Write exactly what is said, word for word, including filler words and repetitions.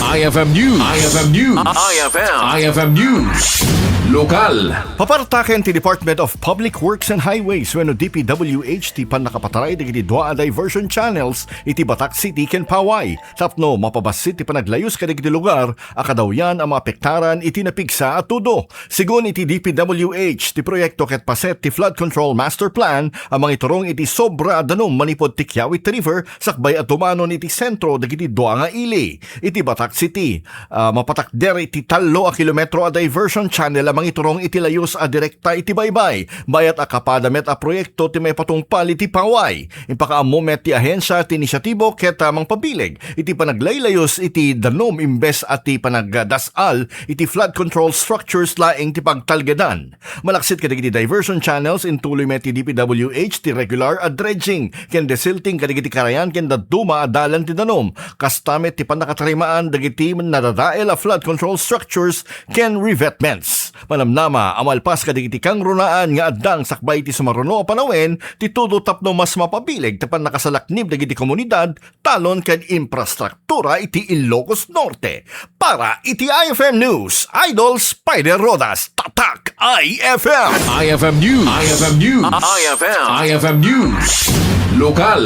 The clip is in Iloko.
I F M News. I F M News. I F M. I F M News. Lokal. Papartaken ti Department of Public Works and Highways wenno D P W H ti pannakapataray dagiti dua a diversion channels iti Batac City ken Paway tapno mapabassit ti panaglayus kadagiti lugar a kadawyan a maapektaran iti napigsa a tudo. Segun iti D P W H, ti proyekto ket paset ti Flood Control Master Plan a mangiturong iti sobra a danum manipud ti Kiawit River sakbay a tumanon iti sentro dagiti dua nga ili. Iti Batac City, ah, mapatakder iti tallo a kilometro a diversion channel a mangiturong iti layus a direkta iti baybay. Bayat a kapada met a proyekto ti maipatungpal iti Paway. Impakaammo met ti ahensia ti inisyatibo ket, ah, mangpabileg iti panaglaylayus iti danum imbes a ti panagdas-al iti flood control structures laeng ti pagtalgedan. Malaksid kadagiti diversion channels, intuloy met ti D P W H ti regular a dredging ken desilting kadagiti karayan ken dadduma a dalan ti danum. Kasta met ti pannakatarimaan dagiti nadadael a flood control structures ken revetments. Manamnama a malpas kadagiti kangrunaan nga addang sakbay ti sumaruno a panawen ti tudo tapno mas mapabileg ti pannakasalaknib dagiti komunidad, talon ken infrastruktura iti Ilocos Norte. Para iti I F M News, Idol Spider Rodas, Tatak I F M. I F M News. I F M News. I F M. I F M News. Lokal.